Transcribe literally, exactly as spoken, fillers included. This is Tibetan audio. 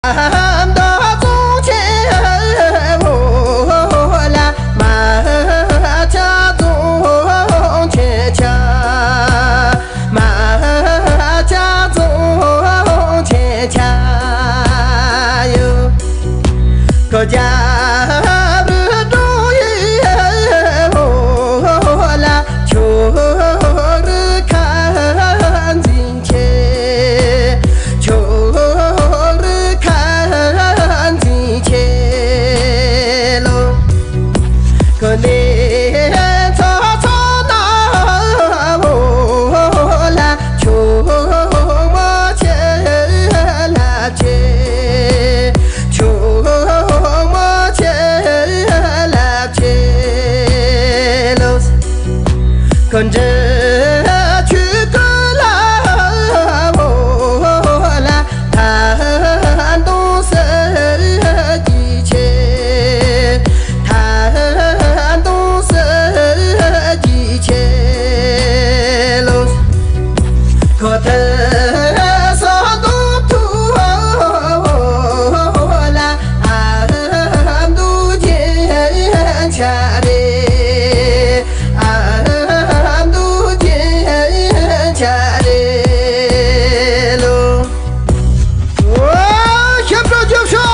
མདོ་རྫོང་ཆེན་འོ་ལ་མ་ཆ་རྫོང་ཆེན་ཆ། མ་ཆ་རྫོང་ཆེན་ཆ་ཡོད། ཁོ་རྒྱབ་རི་གྲོང་ཡིན་འོ་ལ་ཆུ་རུ་ཁ་འཛིན་ཆེ། ཆུ་རུ་ཁ་འཛིན་ཆེ་ལོ། ཁོ་ནས་ཚོ་ཚོ་ན་འོ་ལ་ཆུ་མོ་ཆེ་ལབ་ཆེ། ཆུ་མོ་ཆེ་ལབ་ཆེ་ལོ། ཁོ་འདྲ་ཆུ་ཀུ་ལ་འོ་ལ་ཐ་དུང་ས་ཀྱི་ཆེ། ཐ་དུང་ས་ཀྱི་ཆེ་ལོ། ཁོ་ཐ་ས་དུང་ཐུ་ལ་ཨ་དུ་ཅན་ཆ་རེ། ཨ་དུ་ཅན་ཆ་རེ་ལོ། ཨོ་ཞབས་བྲོ་རྒྱོབ་ཤོག།